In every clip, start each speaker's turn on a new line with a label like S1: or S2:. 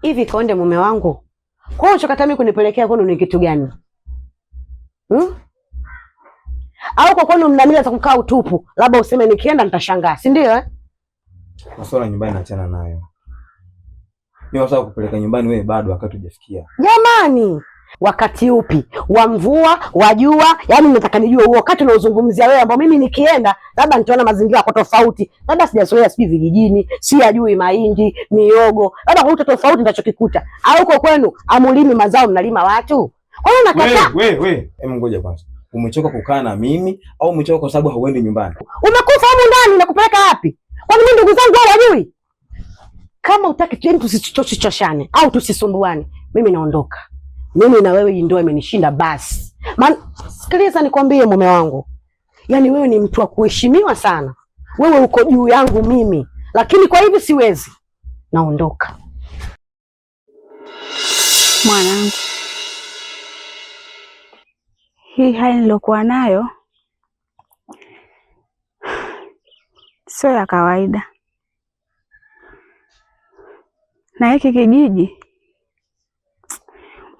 S1: Hivi Konde, mume wangu, kwa hiyo ulichokataa mimi kunipelekea kwenu ni kitu gani? Au kwa kwenu mna mila za kukaa utupu, labda useme nikienda nitashangaa, si ndio eh?
S2: Masuala nyumbani naachana nayo. Mimi nataka kupeleka nyumbani wewe bado wakati hujafikia.
S1: Jamani, wakati upi? Wa mvua, wa jua? Yaani nataka nijue huo wakati unaozungumzia wewe ambao mimi nikienda labda nitaona mazingira yako tofauti. Labda sijazoea sijui vijijini, si ajui mahindi, miogo. Labda kwa tofauti nitachokikuta. Au kwa kwenu amulimi mazao mnalima watu? Kwa hiyo nakataa.
S2: Wewe wewe, hebu ngoja kwanza. Umechoka kukaa na mimi au umechoka kwa sababu hauendi nyumbani?
S1: Umekufa humu ndani na kupeleka wapi? Kwani mimi ndugu zangu wao wajui? Kama utaki yani tusichoshane au tusisumbuane, mimi naondoka. Mimi na wewe hii ndoa imenishinda basi. Maana sikiliza nikwambie mume wangu. Yaani wewe ni mtu wa kuheshimiwa sana. Wewe uko juu yangu mimi, lakini kwa hivi siwezi. Naondoka.
S3: Mwanangu, hii hali nilokuwa nayo sio ya kawaida, na hiki kijiji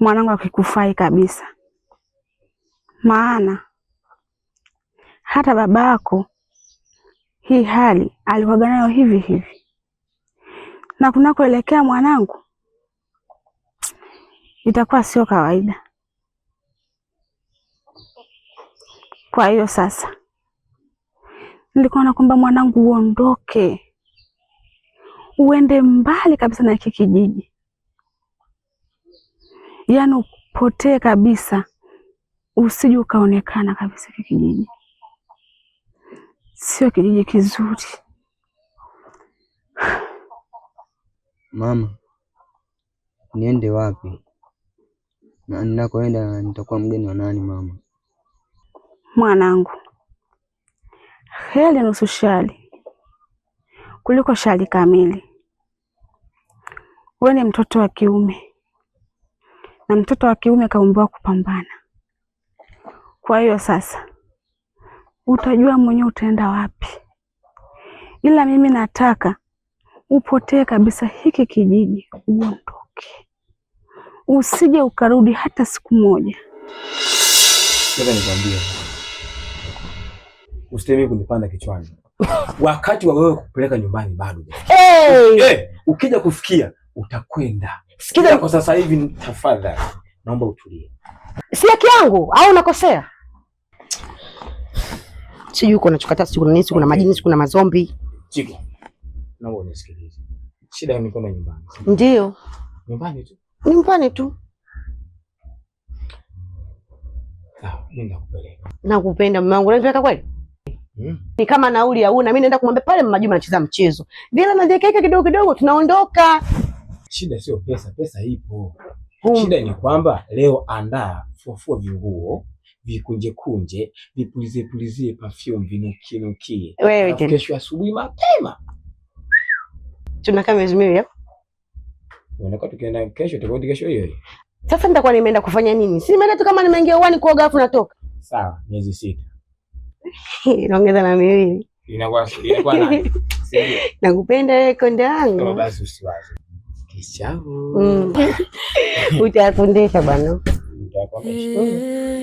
S3: mwanangu akikufai kabisa, maana hata babako hii hali alikuwaga nayo hivi hivi, na kunakoelekea mwanangu itakuwa sio kawaida. Kwa hiyo sasa nilikuwa nakwamba mwanangu, uondoke uende mbali kabisa na hiki kijiji, yaani upotee kabisa, usije ukaonekana kabisa. Hiki kijiji sio kijiji kizuri.
S4: Mama, niende wapi? Na ninakoenda nitakuwa mgeni wa nani mama?
S3: Mwanangu, heri nusu shari kuliko shari kamili. Wewe ni mtoto wa kiume, na mtoto wa kiume kaumbiwa kupambana. Kwa hiyo sasa utajua mwenyewe utaenda wapi, ila mimi nataka upotee kabisa hiki kijiji, uondoke, usije ukarudi hata siku moja.
S2: Sasa nikwambie, usitemi kunipanda kichwani. Wakati wa wewe kupeleka nyumbani bado.
S1: Hey!
S2: Hey, ukija kufikia utakwenda.
S1: Sikiza
S2: kwa sasa hivi, tafadhali naomba utulie.
S1: Si haki yangu au unakosea? Sijui uko unachokata, sijui kuna nini, sijui kuna majini, sijui kuna mazombi.
S2: Chiko, naomba unisikilize. Shida ni kwenda nyumbani.
S1: Ndio.
S2: Nyumbani tu.
S1: Nyumbani tu.
S2: Sawa, mimi nakupeleka.
S1: Nakupenda mume wangu, unanipeleka kweli? Ni kama nauli hauna, mimi naenda kumwambia pale Mama Juma anacheza mchezo. Vile najiweka kidogo kidogo tunaondoka.
S2: Shida sio pesa, pesa ipo. Shida ni kwamba leo andaa, fuafua vinguo, vikunje kunje, vipulizie pulizie perfume, vinukie nukie.
S1: Wewe tena.
S2: Kesho asubuhi mapema.
S1: Tunakaa miezi miwili hapo.
S2: Unaona tukienda kesho tutarudi kesho hiyo hiyo.
S1: Sasa nitakuwa nimeenda kufanya nini? Si nimeenda tu kama nimeingia uani kuoga afu natoka.
S2: Sawa, miezi 6.
S1: Naongeza na miwili.
S2: Inakuwa nani?
S1: Nakupenda wewe konde wangu.
S2: Basi usiwaze. Kichao.
S1: Utafundisha bwana.
S2: Utakwambia.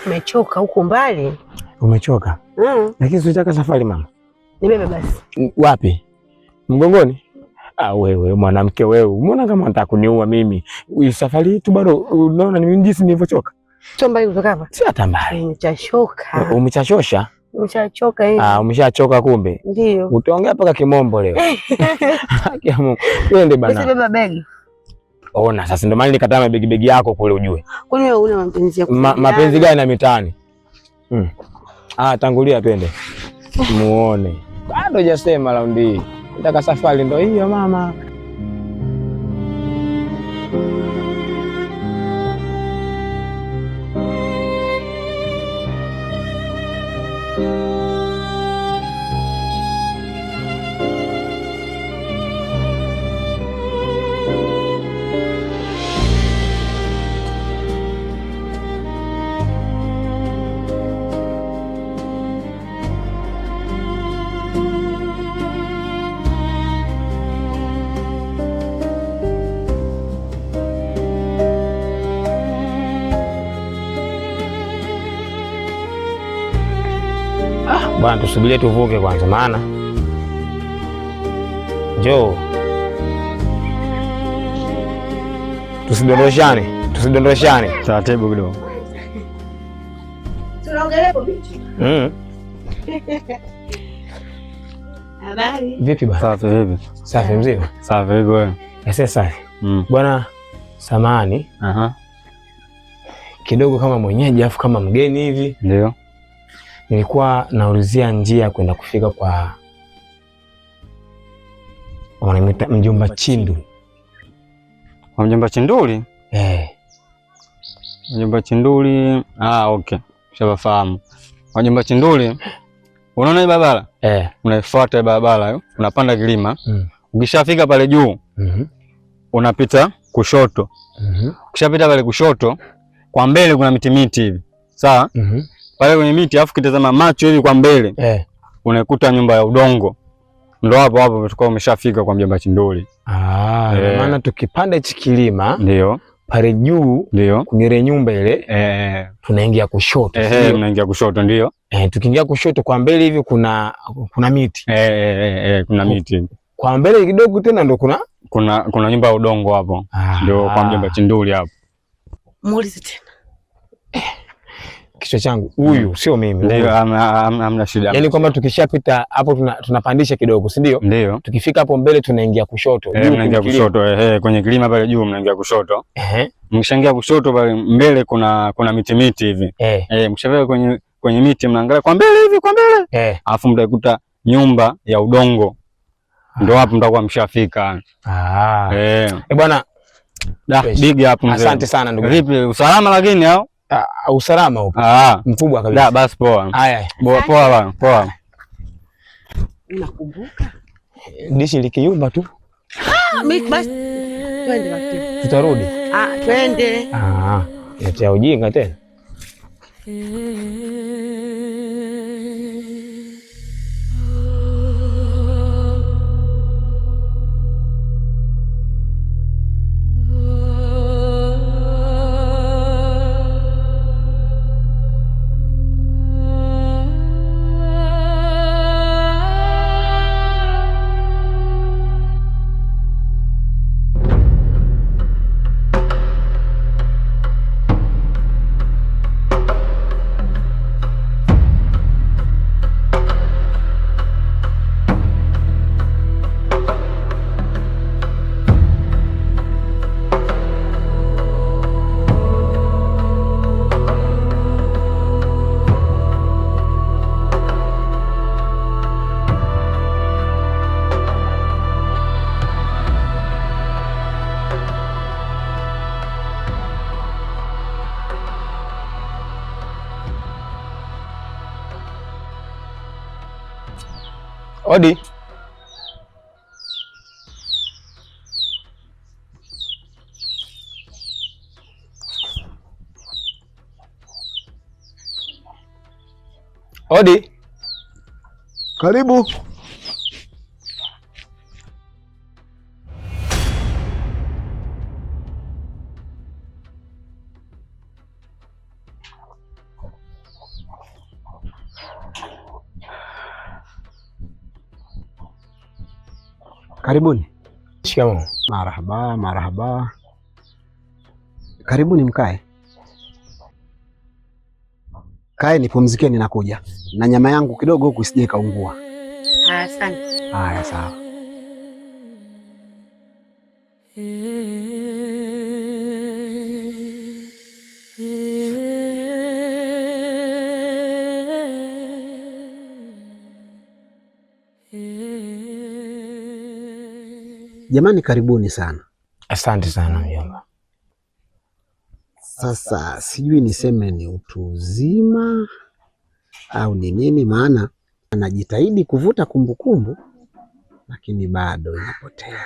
S1: Umechoka huku mbali?
S2: Umechoka? Lakini sitaka safari mama.
S1: Nibebe basi.
S2: Wapi? Mgongoni? Ah, wewe mwanamke wewe, umeona kama unataka kuniua mimi? Safari yetu bado unaona ni jinsi nilivyochoka.
S1: Sio mbali kutoka hapa.
S2: Si hata mbali.
S1: Nimechashoka.
S2: Umechachosha?
S1: Nimeshachoka hivi.
S2: Ah, umeshachoka kumbe.
S1: Ndio.
S2: Utaongea mpaka kimombo leo. Haki ya Mungu. Twende
S1: Basi
S2: bana.
S1: beba begi.
S2: Ona sasa ndio maana nikataa mabegi begi yako kule ujue.
S1: Kwani wewe una mapenzi ya
S2: Mapenzi gani na mitaani? Ah, tangulia twende. Muone. Bado hujasema raundi hii. Nataka safari ndo hiyo mama. Bwana, tusubirie tuvuke kwanza, maana njoo tusidondoshane, tusidondoshane.
S4: Taratibu kidogo.
S1: Tunaongelea bichi. Habari.
S2: Vipi bwana?
S4: Safi vipi?
S2: Safi mzima.
S4: Safi vipi wewe?
S2: Ese safi.
S4: Mm.
S2: Bwana, samahani
S4: Aha.
S2: kidogo kama mwenyeji afu kama mgeni hivi.
S4: Ndio.
S2: Nilikuwa naulizia njia kwenda kufika kwa wanamwita mjomba Chindu.
S4: Kwa mjomba Chinduli?
S2: Eh.
S4: Mjomba Chinduli. Ah, okay. Shabafahamu. Kwa mjomba Chinduli, unaona hii barabara?
S2: Eh.
S4: Unaifuata hii barabara hiyo, unapanda kilima.
S2: Mm.
S4: Ukishafika pale juu,
S2: Mhm.
S4: unapita kushoto.
S2: Mhm.
S4: Ukishapita pale kushoto, kwa mbele kuna miti miti hivi. Sawa?
S2: Mhm.
S4: Pale kwenye miti afu kitazama macho hivi kwa mbele,
S2: Eh.
S4: unaikuta nyumba ya udongo. Ndo hapo hapo utakuwa umeshafika kwa mjomba Chinduli.
S2: Ah,
S4: Eh.
S2: maana tukipanda hichi kilima
S4: Ndio.
S2: pale juu
S4: Ndio.
S2: kwenye ile nyumba ile
S4: Eh,
S2: tunaingia kushoto. Sio?
S4: mnaingia kushoto ndio.
S2: Eh, tukiingia kushoto kwa mbele hivi kuna miti.
S4: Kuna miti.
S2: Kwa mbele kidogo tena ndo kuna
S4: Kuna nyumba ya udongo hapo. Ndio kwa mjomba Chinduli hapo.
S1: Muulize tena.
S2: Kichwa changu huyu sio mimi.
S4: Ndio,
S2: huyu.
S4: hamna shida.
S2: Yaani kwamba tukishapita hapo tunapandisha kidogo, si ndio?
S4: Ndio.
S2: Tukifika hapo mbele tunaingia kushoto.
S4: Eh, mnaingia
S2: kwenye kilima.
S4: kushoto, kwenye kilima pale juu mnaingia kushoto.
S2: Eh.
S4: Mkishaingia kushoto pale mbele kuna miti miti hivi.
S2: Eh.
S4: Eh, mkishafika kwenye miti mnaangalia kwa mbele hivi kwa mbele.
S2: Eh.
S4: Alafu mtakuta nyumba ya udongo. Ndio hapo mtakuwa mshafika.
S2: Ah.
S4: Eh.
S2: Eh, bwana,
S4: Da, big up mzee.
S2: Asante sana ndugu.
S4: Vipi usalama lakini au?
S2: Ah, usalama upo.
S4: Ah,
S2: mkubwa kabisa.
S4: Da, basi poa.
S2: Haya.
S4: Poa poa bwana, poa.
S1: Unakumbuka?
S2: Dishi likiyumba tu.
S1: Ah, mimi basi. Twende basi.
S2: Tutarudi.
S1: Ah, twende.
S2: Ah, letea ujinga tena. Odi. Odi.
S5: Karibu. Karibuni.
S2: Shikamoo.
S5: Marhaba, marhaba. Karibuni mkae. Kae nipumzikie, ninakuja na nyama yangu kidogo huku isije ikaungua.
S1: Asante.
S5: Haya, sawa. Jamani, karibuni sana.
S2: Asante sana mjomba.
S5: Sasa sijui niseme ni utu uzima au ni nini, maana anajitahidi kuvuta kumbukumbu lakini bado inapotea.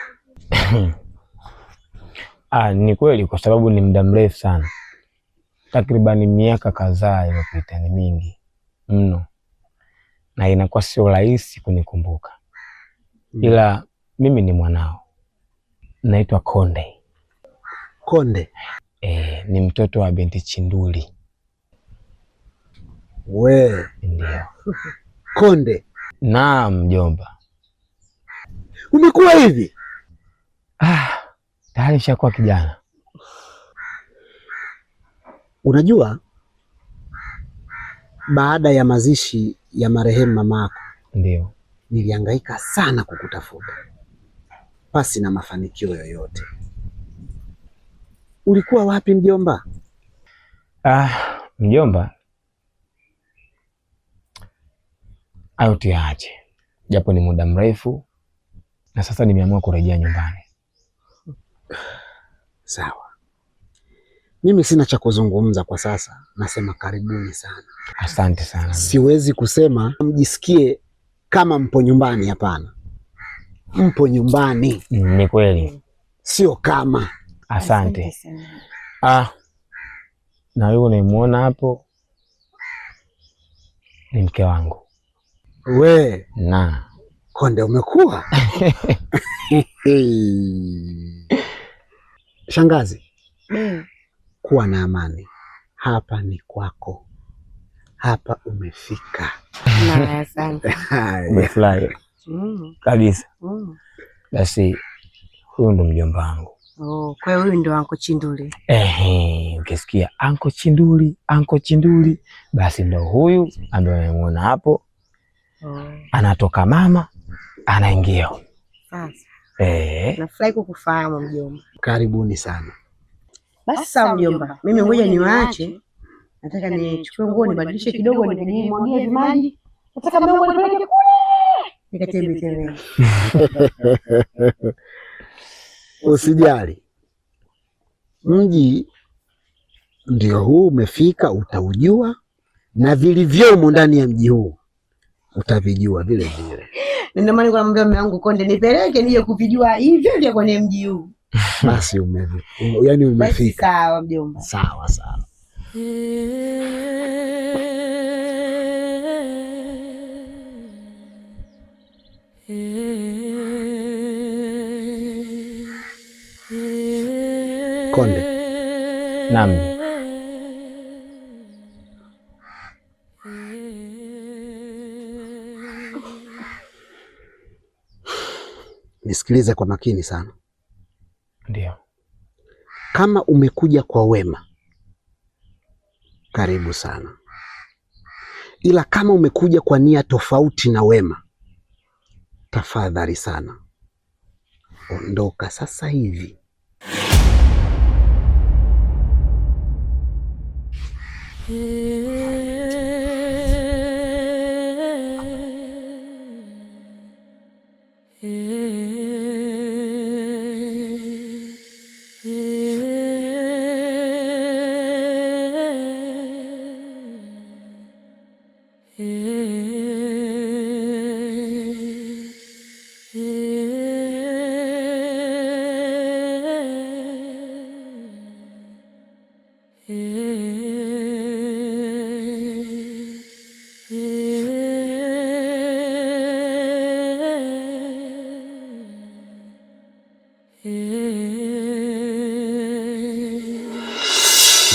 S2: Ah, ni kweli kwa sababu ni muda mrefu sana, takribani miaka kadhaa iliyopita, ni mingi mno, na inakuwa sio rahisi kunikumbuka, ila mimi ni mwanao, naitwa Konde.
S5: Konde?
S2: Ni mtoto wa binti Chinduli.
S5: We.
S2: Ndio.
S5: Konde?
S2: Naam mjomba.
S5: Umekuwa hivi?
S2: Ah, tayari nishakuwa kijana.
S5: Unajua, baada ya mazishi ya marehemu mamako,
S2: ndio
S5: nilihangaika sana kukutafuta pasi na mafanikio yoyote. Ulikuwa wapi mjomba?
S2: Ah, mjomba, hayo tuyaache, japo ni muda mrefu, na sasa nimeamua kurejea nyumbani.
S5: Sawa, mimi sina cha kuzungumza kwa sasa, nasema karibuni sana.
S2: Asante sana.
S5: Siwezi kusema mjisikie kama mpo nyumbani, hapana. Mpo nyumbani.
S2: Ni kweli,
S5: sio kama.
S2: Asante. Ah, na wewe unaimuona hapo ni mke wangu.
S5: We
S2: na
S5: Konde, umekuwa Shangazi, kuwa na amani, hapa ni kwako, hapa umefika.
S1: Asante.
S2: Umefurahi kabisa. Basi huyu ndo mjomba wangu.
S1: Oh, kwa hiyo huyu ndo Anko Chinduli.
S2: Ehe, ukisikia Anko Chinduli, Anko Chinduli, basi ndo huyu ambaye unamuona hapo.
S1: Oh.
S2: Anatoka mama anaingia.
S1: Sasa.
S2: Eh.
S1: Nafurahi kukufahamu mjomba.
S5: Karibuni sana.
S1: Basi sawa mjomba, mimi ngoja niwaache. Nataka nichukue nguo nibadilishe kidogo nikajimwagie vimaji. Nataka mume wangu anipeleke kule. Nikatembee tembee.
S5: Usijali, mji ndio huu umefika, utaujua na vilivyomo ndani ya mji huu utavijua vile vile.
S1: Ndio maana nilikuwa namwambia mume wangu Konde nipeleke nije kuvijua hivyo vya kwenye mji huu.
S5: Basi yaani umefika.
S1: Sawa mjomba.
S5: Sawa sawa. Konde.
S2: Naam.
S5: Nisikilize kwa makini sana.
S2: Ndio.
S5: Kama umekuja kwa wema, karibu sana. Ila kama umekuja kwa nia tofauti na wema, tafadhali sana, ondoka sasa hivi.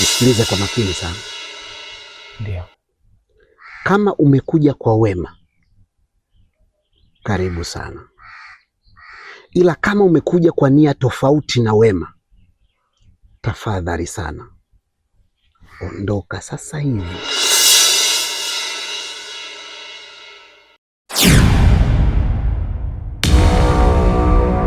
S5: Nisikilize kwa makini sana.
S2: Ndio.
S5: Kama umekuja kwa wema, karibu sana. Ila kama umekuja kwa nia tofauti na wema, tafadhali sana ondoka sasa hivi.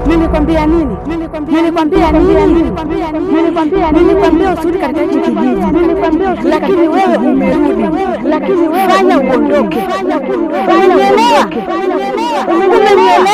S3: Nilikwambia nini? Nilikwambia nini? Nilikwambia nini? Nilikwambia usirudi katika hichi kijiji. Lakini wewe umerudi. Lakini wewe fanya uondoke. Umenielewa? Umenielewa?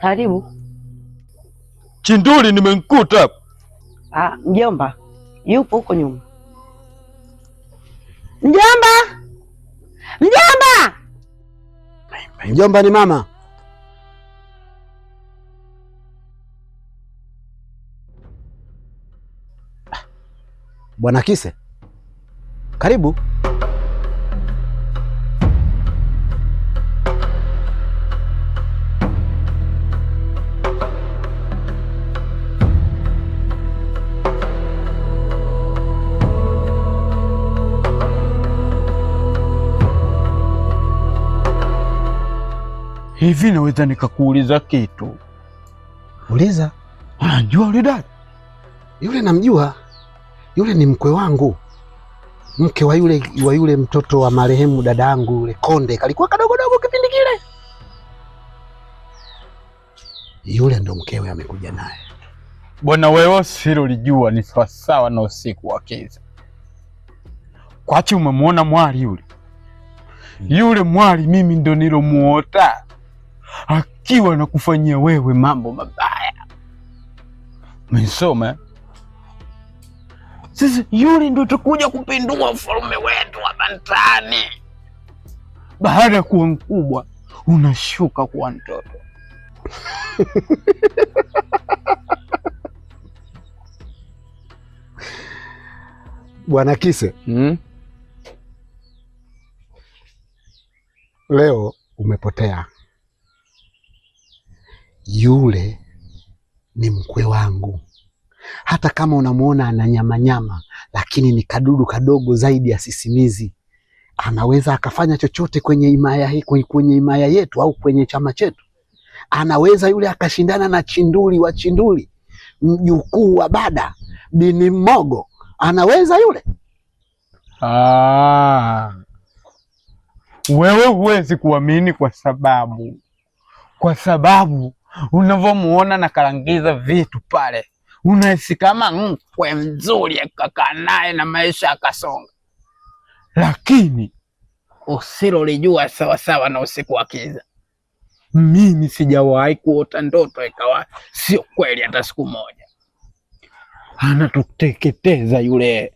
S1: Karibu.
S4: Chinduli nimemkuta.
S1: Ah, mjomba yupo huko nyuma. Mjomba, mjomba,
S5: Mjomba ni mama. Bwana Kise, karibu.
S4: Hivi naweza nikakuuliza kitu?
S5: Uliza.
S4: Unajua yule dada?
S5: Yule namjua, yule ni mkwe wangu, mke wa yule mtoto wa marehemu dada yangu yule Konde, kalikuwa kadogodogo kipindi kile. Yule ndo mkewe amekuja naye.
S4: Bwana wewe usilolijua ni sawasawa na usiku wa kiza. Kwachi umemwona mwali yule? Yule mwali mimi ndo nilomuota akiwa na kufanyia wewe mambo mabaya. Umesoma? Sasa yule ndo takuja kupindua ufalme wetu hapa mtaani. Baada ya kuwa mkubwa unashuka kuwa mtoto.
S5: Bwana Kise, Leo umepotea. Yule ni mkwe wangu, hata kama unamuona ana nyama nyama, lakini ni kadudu kadogo zaidi ya sisimizi. Anaweza akafanya chochote kwenye himaya hii, kwenye himaya yetu au kwenye chama chetu. Anaweza yule akashindana na Chinduli wa Chinduli, mjukuu wa Bada bini Mmogo. Anaweza yule.
S4: Ah. Wewe huwezi kuamini kwa sababu unavyomuona na karangiza vitu pale, unahisi kama mkwe mzuri akakaa naye na maisha akasonga, lakini usilolijua sawasawa na usiku wa kiza. Mimi sijawahi kuota ndoto ikawa sio kweli hata siku moja. Anatuteketeza yule.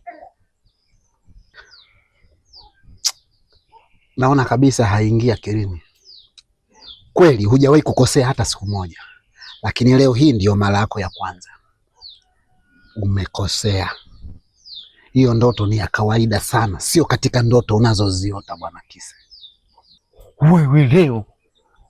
S5: Naona kabisa haingii akilini. Kweli hujawahi kukosea hata siku moja, lakini leo hii ndiyo mara yako ya kwanza umekosea. Hiyo ndoto ni ya kawaida sana, sio katika ndoto unazoziota Bwana Kise.
S4: Wewe leo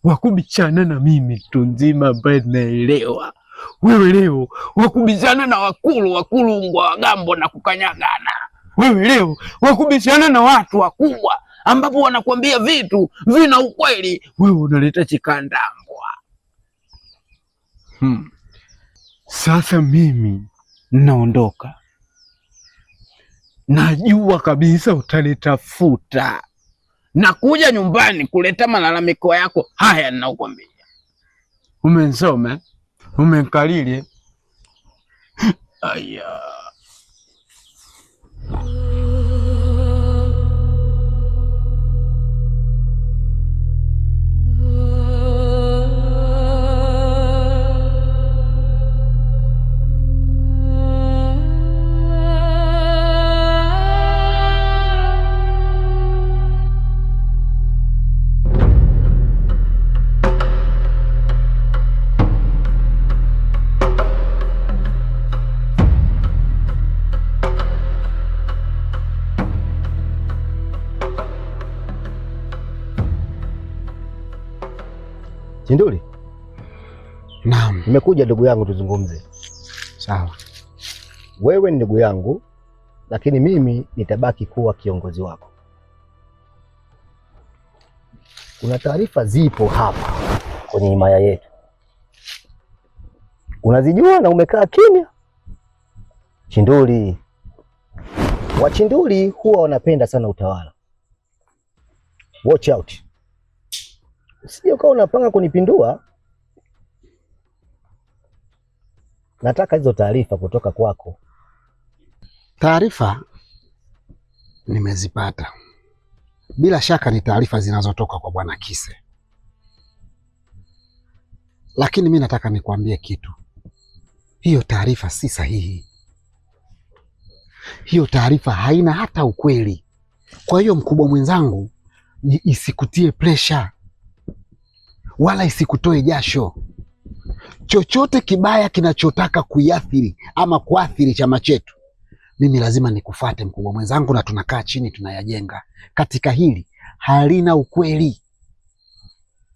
S4: wakubishana na mimi mtu nzima ambaye naelewa. Wewe leo wakubishana na wakulu wakulungwa wagambo na kukanyagana. Wewe leo wakubishana na watu wakubwa ambapo wanakuambia vitu vina ukweli, wewe unaleta chikandambwa. Sasa mimi naondoka, najua kabisa utanitafuta nakuja nyumbani kuleta malalamiko yako haya ninaokwambia. Umenisoma, umenkalili. Aya.
S6: Chinduli,
S5: Naam.
S6: Nimekuja ndugu yangu tuzungumze.
S5: Sawa.
S6: Wewe ni ndugu yangu, lakini mimi nitabaki kuwa kiongozi wako. Kuna taarifa zipo hapa kwenye himaya yetu, unazijua na umekaa kimya. Chinduli, Wachinduli huwa wanapenda sana utawala. Watch out, usije ukawa unapanga kunipindua. Nataka hizo taarifa kutoka kwako.
S5: Taarifa nimezipata, bila shaka ni taarifa zinazotoka kwa Bwana Kise, lakini mi nataka nikwambie kitu. Hiyo taarifa si sahihi, hiyo taarifa haina hata ukweli. Kwa hiyo mkubwa mwenzangu, isikutie presha wala isikutoe jasho. Chochote kibaya kinachotaka kuiathiri ama kuathiri chama chetu, mimi lazima nikufuate mkubwa mwenzangu, na tunakaa chini tunayajenga. Katika hili halina ukweli.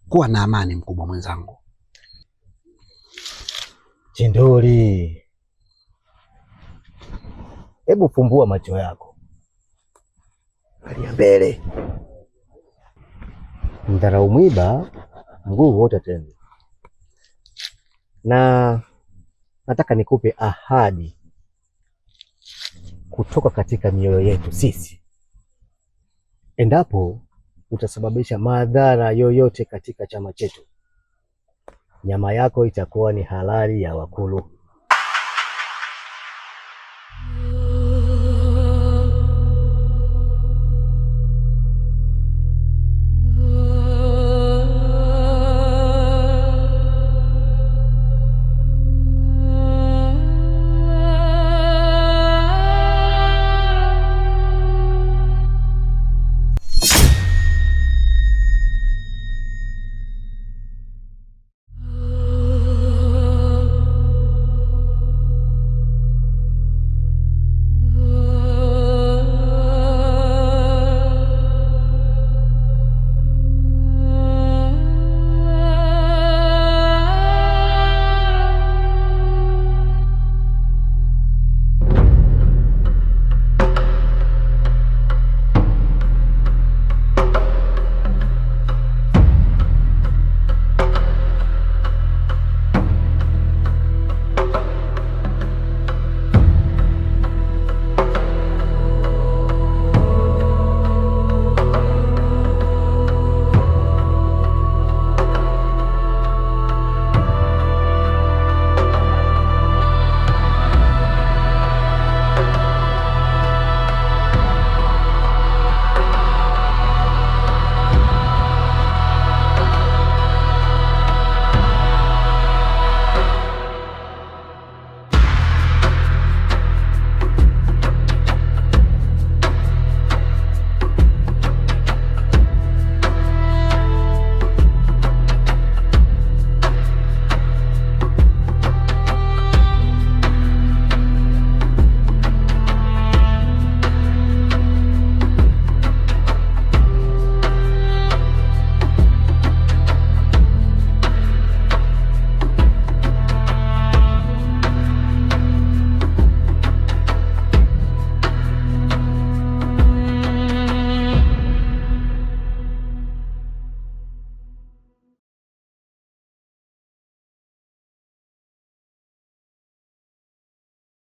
S5: Kuwa na amani mkubwa mwenzangu.
S6: Chinduli, hebu fumbua macho yako, angalia mbele. Mdharau mwiba mguu wote tena. Na nataka nikupe ahadi kutoka katika mioyo yetu sisi, endapo utasababisha madhara yoyote katika chama chetu, nyama yako itakuwa ni halali ya wakulu.